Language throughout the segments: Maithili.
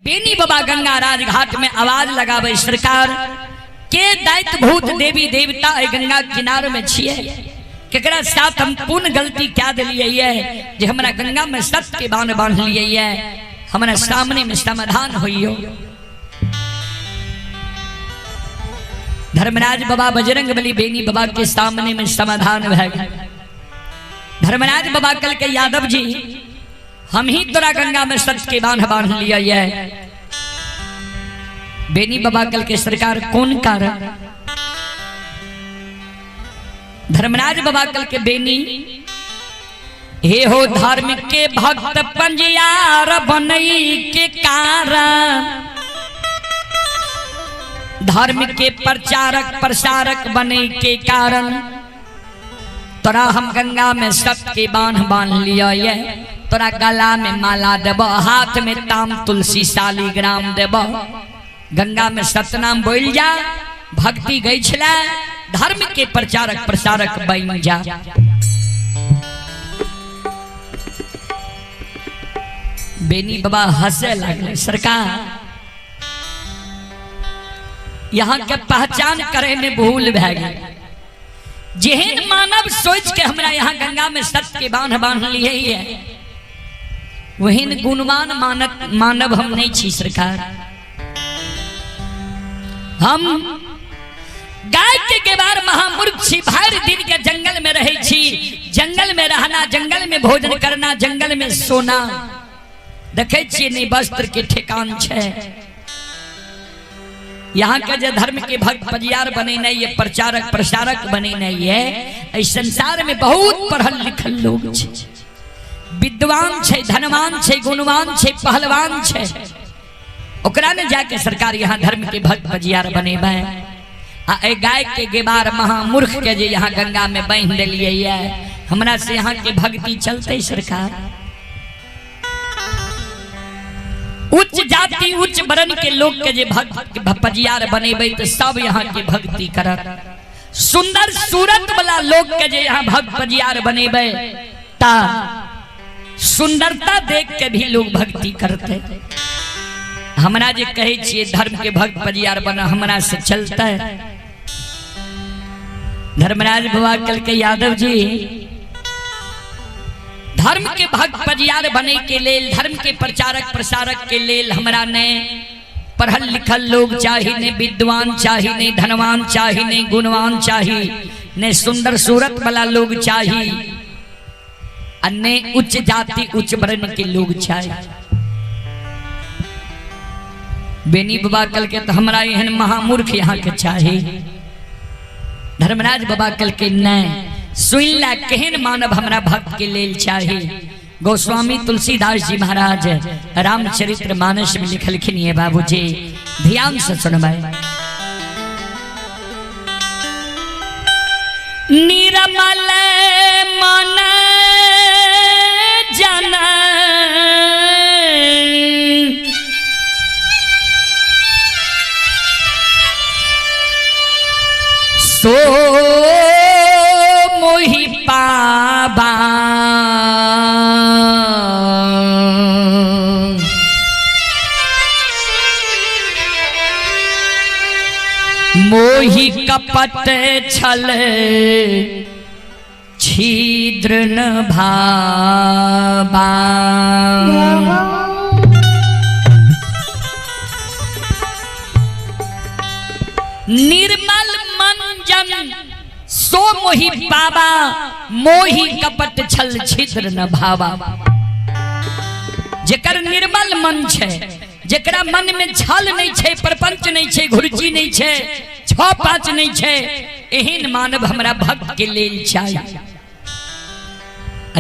बेनी बाबा गंगा राजघाट में आवाज लगावे, सरकार के दायित्व भूत देवी देवता एहि गंगा किनार में छिए, केकरा साथ हम पूर्ण गलती क्या दिलिए ये जे हमरा गंगा में सत्य के बांध बांध लिए ये, हमरा सामने में समाधान होइयो। धर्मराज बाबा बजरंग बली बेनी बाबा के सामने में समाधान भए गेल। धर्मराज बाबा कल के यादव जी हम ही तोरा गंगा में सत्य के बांध बांध लिया ये। बेनी बाबा कल के सरकार कौन कारण? धर्मराज बाबा कल के बेनी हे हो धर्म के भक्त पंजियार बनई के कारण, धर्म के प्रचारक प्रसारक बने के कारण तोरा हम गंगा में सत्य के बांध बांध लिया ये, तोरा गला में माला देब, हाथ में ताम तुलसी शालिग्राम देब, गंगा में सतनाम बोल जा, भक्ति गई छला, धर्म के प्रचारक प्रसारक बन जा। बेनी बाबा हंसे लगले, सरकार यहाँ के पहचान करे में भूल भै गेल, जेहन मानव सोच के हमरा यहाँ गंगा में सत्य के बांध बांध लिए है वहीन गुणवान मानव हम नहीं छी सरकार। हम गाय के गेवार महामूर्ख छी, भर दिन के जंगल में रहे छी, जंगल में रहना, जंगल में भोजन करना, जंगल में सोना, देखे छियै नहीं वस्त्र के ठेकान छै। यहाँ के जे धर्म के भक्त पजियार बने नहीं है, प्रचारक प्रसारक बने नहीं है, इस संसार में बहुत पढ़ल लिखल लोग छे, विद्वान छे, धनवान छे, गुणवान छे, पहलवान छे, ओकरा ने जाके सरकार यहाँ धर्म के भक्त पजियार बनेबै। आ ए गाय के गेबार महामूर्ख के जे यहाँ गंगा में बांधि देलियै ये, हमरा से यहाँ के भक्ति चलते सरकार। उच्च जाति उच्च वर्ण के लोग के जे भक्त पजियार बनेबै तो सब यहाँ के भक्ति करत। सुंदर सूरत वाला लोग के जे यहाँ भक्त पजियार बनेबै ता सुंदरता देख के भी लोग भक्ति करते। हमरा जे कहै छियै धर्म के भक्त पजियार बना, हमरा से चलता है। धर्मराज बाबा कल के यादव जी धर्म के भक्त पजियार बने के लेल, धर्म के प्रचारक प्रसारक के लेल हमरा ने पढ़ल लिखल लोग चाही, ने विद्वान चाही, ने धनवान चाही, ने गुणवान चाही, ने सुंदर सूरत वाला लोग चाही, आ ने उच्च जाति उच्च वर्ण के लोग चाही। बेनी बाबा कल के तो हमरा एहन महामूर्ख यहाँ के चाही। धर्मराज बाबा कल के नहीं सुन ला केहन मानव हमरा भक्त के लेल चाही। गोस्वामी तुलसीदास जी महाराज रामचरित्र मानस में लिखलखिन ये बाबूजी, ध्यान से सुनबै। निर्मल मन जन सो मोहि पाबा, मोहि कपट छल छिद्र न भाबा। निर्मल मन जन सो मोहि पाबा, मोहि कपट छल छिद्र न भावा। जेकर निर्मल मन छै, जेकरा मन में छल नहीं छै, प्रपंच नहीं छै, घुरची नहीं छै, छह पांच नहीं छै, एहन मानव हमरा भक्त के लेल चाही।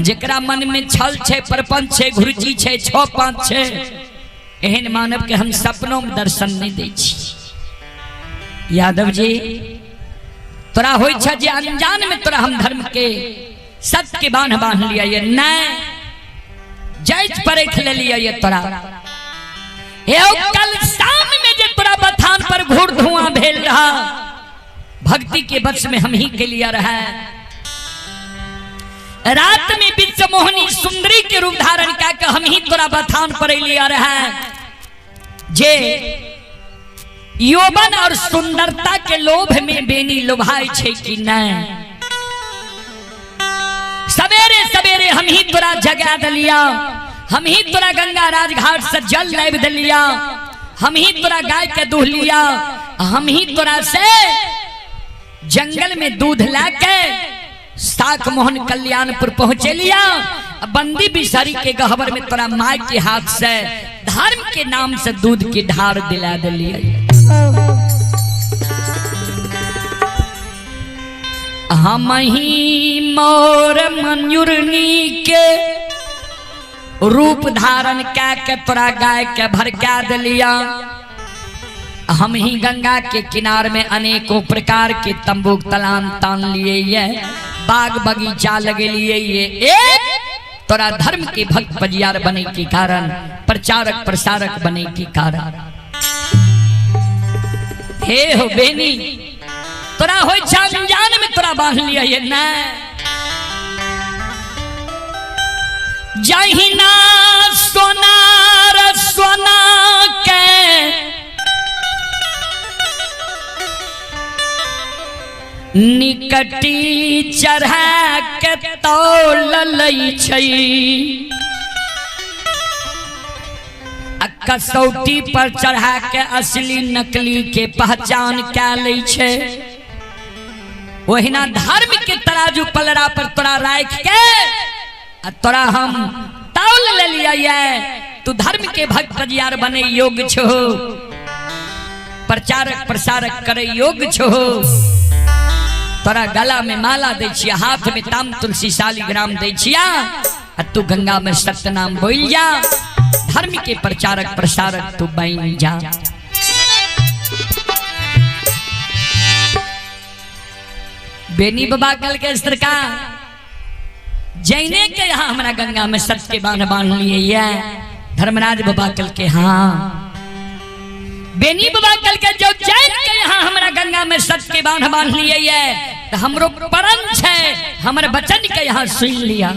जेकरा मन में छल छै, प्रपंच छै, घुरची छै, छह पांच छै, एहन मानव के हम सपनों में दर्शन नहीं दै छी। यादव जी तोरा होइ छ जे अनजान में तोरा हम धर्म के सत्य के बांध बांध लिया ये, नहीं जायज परख ले लिया ये तोरा। कल शाम में जे तोरा बथान पर घूर धुआं भेल रहा, भक्ति के वश में हम ही के लिया रहा। रात में विश्व मोहनी सुंदरी के रूप धारण करके हम ही तोरा बथान पर लिया रहा। जे यौवन और सुंदरता के लोभ में बेनी लोभाय छै कि नहीं। सवेरे सवेरे हम ही तोरा जगा दलिया, हम ही तोरा गंगा राजघाट से जल लाबि दलिया, हम ही तोरा गाय के दूह लिया, हम ही तोरा से जंगल में दूध ला के साक मोहन कल्याणपुर पहुंचे लिया, बंदी बिसारी के गहबर में तोरा माय के हाथ से धर्म के नाम से दूध की ढार दिला दिलिया। हम ही मोर मंजुरनी के रूप धारण कै के तोरा गाय के भड़का दिलिया, हम ही गंगा के किनार में अनेकों प्रकार के तंबू तलान तान लिए ये, बाग बगीचा लगे लिए ये, एक तोरा धर्म के भक्त पजियार बने के कारण, प्रचारक प्रसारक बने के कारण। हे हो बेनी, तोरा हो अनजान में तोरा बांध लिया ये ना। जहिना सोनार सोना के निकटी चढ़ा के तौल लै छै, आ कसौटी पर चढ़ा के असली नकली के पहचान कै लै छै, ओहिना धर्म के तराजू पलड़ा पर तोरा राख के आ तोरा हम तौल ले लिया ये, तू धर्म के भक्त पजियार बने योग्य छो, प्रचारक प्रसारक करे योग्य छो। तोरा गला में माला दै छिया, हाथ में ताम तुलसी शालिग्राम दै छिया, आ तू गंगा में सत्यनाम बोल जा, धर्म के प्रचारक प्रसारक तू बन जा। बेनी बाबा कल के सरकार जैने के यहाँ हमारा गंगा में सत्य के बांध बांध लिए ये, धर्मराज बाबा कल के हाँ बेनी बाबा कल के जो जैन के यहाँ हमारा गंगा में सत्य के बांध बांध लिए ये, तो हमरो परम है हमरे बचन के यहाँ सुन लिया।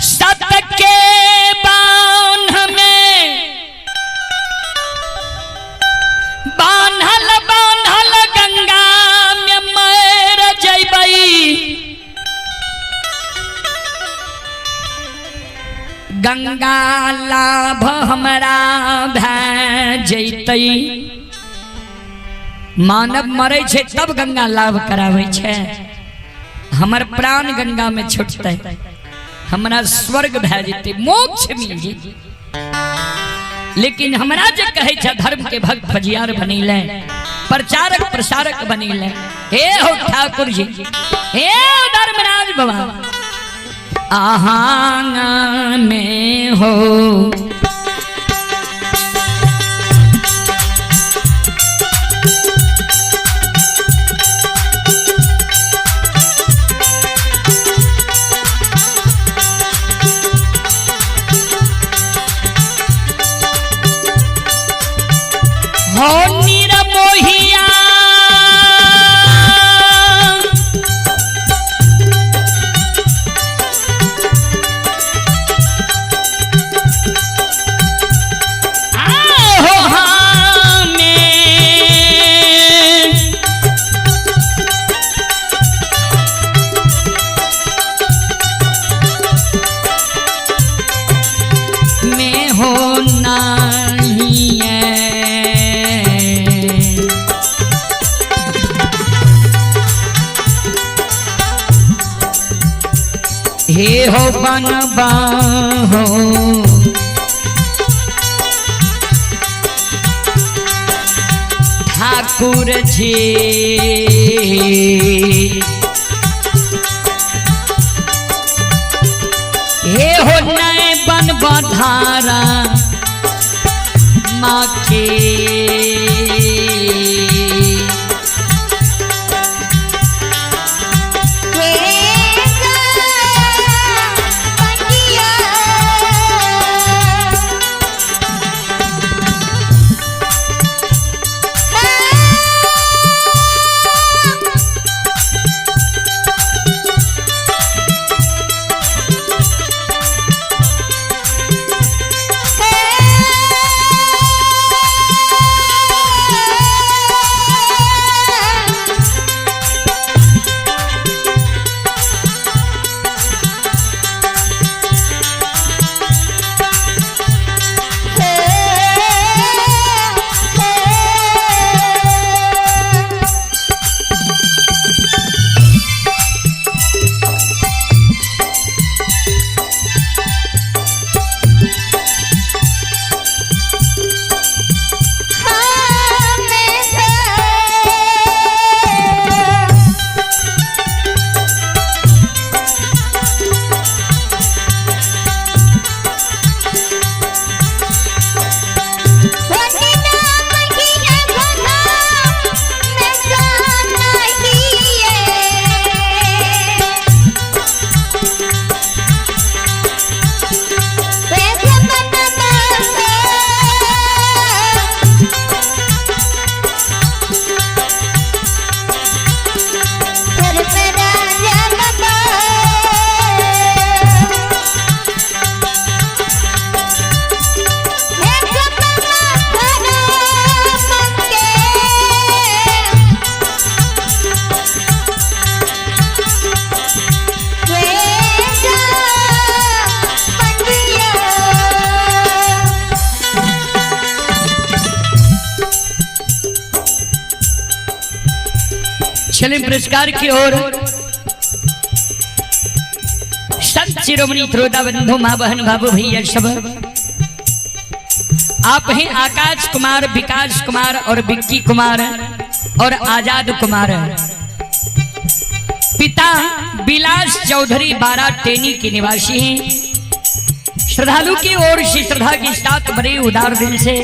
सत्य के बांध में बांधल बांधल गंगा में मर जैबई, गंगा लाभ हमरा भै जैतई। मानव मरे छै तब गंगा लाभ कराबै छै, हमर प्राण गंगा में छुटतै, हमरा स्वर्ग भै जैतै, मोक्ष मिल जैतै। लेकिन हमरा जे कहै छै धर्म के भक्त फजियार बनेले, प्रचारक प्रसारक बनेले, हे हो ठाकुर जी, हे धर्मराज बाबा, आहांगा में हो निरमोहिया हो हमें में हो नहीं है। हे हो बनबा हो ठाकुर जी, हे हो नए बन बधारा माँ के। चलिए पुरस्कार की ओर। संत शिरोमणि त्रोदा बंधु माँ बहन बाबू भैया सब, आप हैं आकाश कुमार, विकास कुमार और विक्की कुमार और आजाद कुमार। पिता विलास चौधरी बाराटेनी के निवासी हैं। श्रद्धालु की ओर से श्रद्धा के साथ बड़े उदार दिल से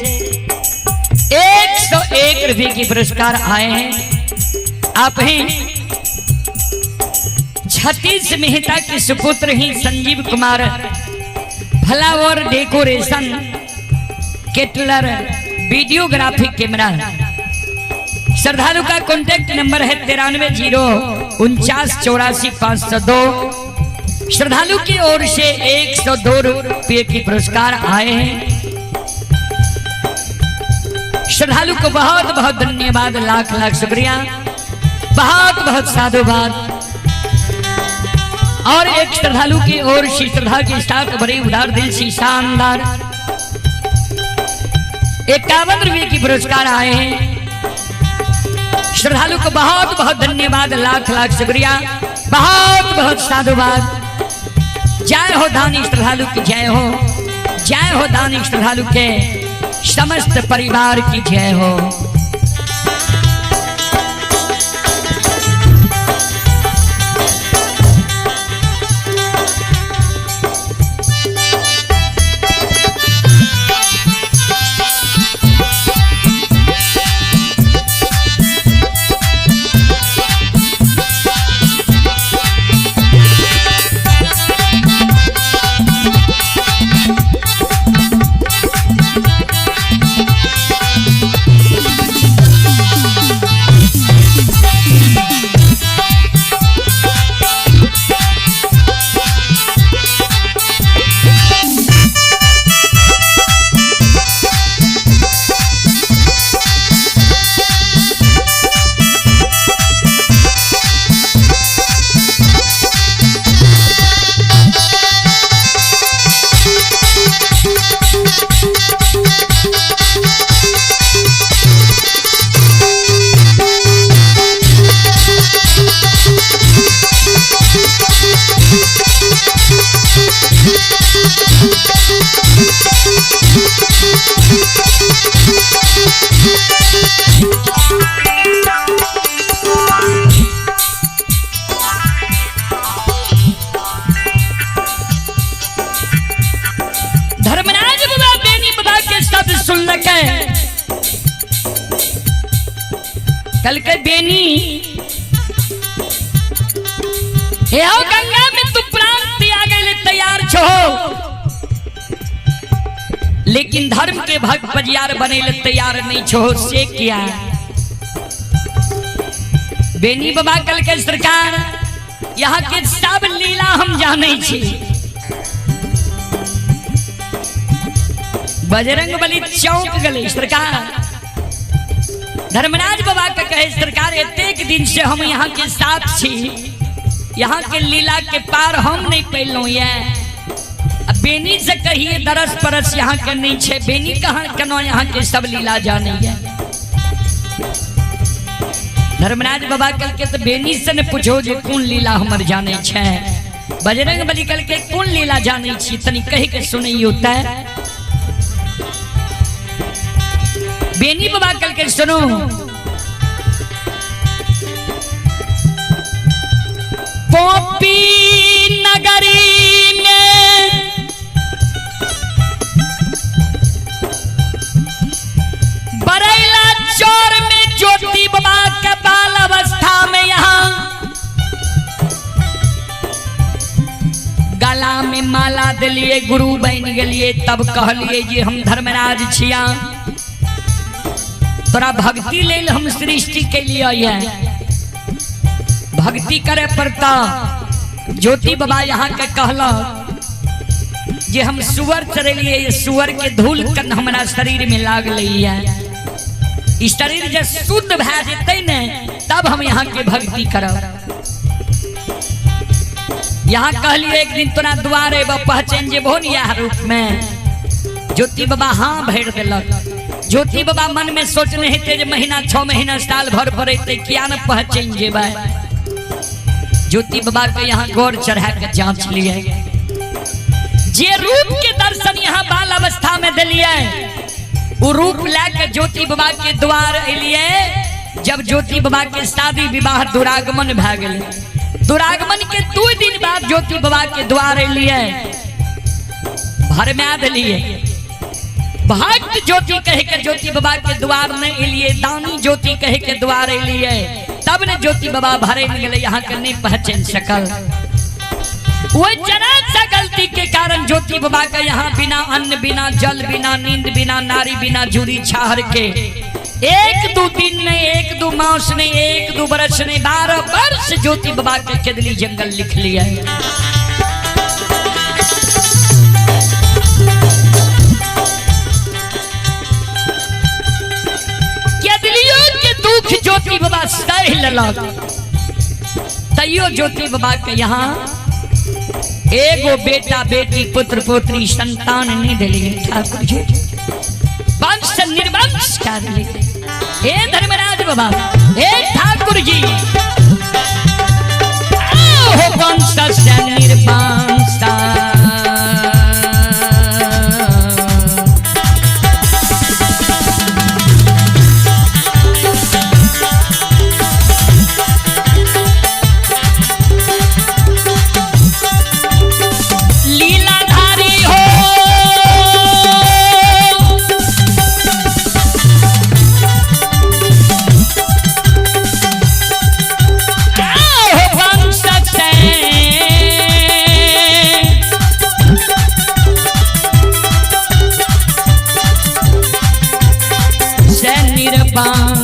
101 रुपये की पुरस्कार आए हैं। आप हैं 36 मेहता के सुपुत्र हैं Sanjeev Kumar, flower decoration kettler videography camera. श्रद्धालु का कॉन्टैक्ट नंबर है 9304984502। श्रद्धालु की ओर से 102 रुपये की पुरस्कार आए हैं। श्रद्धालु को बहुत बहुत धन्यवाद, लाख लाख शुक्रिया, बहुत बहुत साधुवाद। और एक श्रद्धालु की ओर से श्रद्धा के साथ बड़े उदार दिल से शानदार 51 रुपये की पुरस्कार आए हैं। श्रद्धालु को बहुत बहुत धन्यवाद, लाख लाख शुक्रिया, बहुत बहुत साधुवाद। जय हो दानी श्रद्धालु की जय हो, जय हो दानी श्रद्धालु के समस्त परिवार की जय हो। धर्मराज बाबा बेनी बाबा के शब्द सुनलक कल के बेनी हे हो गंगा में तू प्राण त्यागे ले तैयार छो, लेकिन धर्म के भक्त बजियार बने ले तैयार नहीं छो, से किया? बेनी बाबा कल के सरकार यहाँ के सब लीला हम जाने छी। बजरंग बली चौंक गले सरकार। धर्मराज बाबा के कहे सरकार एतेक दिन से हम यहाँ के साथ छी, यहाँ के लीला के पार हम नहीं पैलू ये। अब बेनी से कहिए दरस परस यहाँ के नहीं छे, बेनी कहाँ कनो यहाँ के सब लीला जाने ये। धर्मराज बाबा कल के तो बेनी से ने पूछो जे कौन लीला हमर जाने छे। बजरंग बली कल के कौन लीला जाने छी तनी कह के सुनइयो त। बेनी बाबा कल के सुनो, पोपी नगरी में बरेला चोर में ज्योति बाबा के बाल अवस्था में यहाँ गला में माला दिलिए गुरु बन गलिए, तब कहलिए जे हम धर्मराज छिया, तोरा भक्ति लेल हम सृष्टि के लिए है, भक्ति करे पड़ता। ज्योति बाबा यहाँ के कहला जे हम सुअर चरेलिए, ये सुअर के धूल कन हमारा शरीर में लाग ली है, इस शरीर जब शुद्ध भए जेतै ने तब हम यहाँ के भक्ति करब। यहाँ कहलिए एक दिन तोरा द्वारे पहचान जेबहो ने इएह रूप में। ज्योति बाबा हाँ भरि देलक। ज्योति बाबा मन में सोचने हेतै जे महीना 6 महीना साल भर पर अयतै, किया न पहचान जेबै। ज्योति बाबा के यहाँ गौर चढ़ा के जांच लिए, जे रूप के दर्शन यहाँ बाल अवस्था में दिलिए वो रूप ला के ज्योति बाबा के द्वार अलिए। जब ज्योति बाबा के शादी विवाह दुरागमन भए गेलै, दुरागमन के 2 दिन बाद ज्योति बाबा के द्वार अलिए, भरमा दिलिए। भक्त ज्योति कह के ज्योति बाबा के द्वार नहीं अलिए, दानी ज्योति कह के द्वार अलिए, तब ने ज्योति बाबा भरे में गेलै, यहाँ के नहीं पहचान सकल। वो जरा सा गलती के कारण ज्योति बाबा का यहाँ बिना अन्न बिना जल बिना नींद बिना नारी बिना जुरी छाहर के 1-2 दिन नहीं, 1-2 मास नहीं, 1-2 बरस नहीं, 12 वर्ष ज्योति बाबा के केदली जंगल लिख लिया। केदलियों के दुख ज्योति बाबा सह लेलक, तैयो ज्योति बाबा के यहाँ एगो बेटा बेटी पुत्र पुत्री संतान नहीं दिलिए ठाकुर जी, वंश निर्वंश कर दिलिए। हे धर्मराज बाबा, हे ठाकुर जी, हो वंश से निर्वंश। लीलाधारी हो वंश से निर्वाण।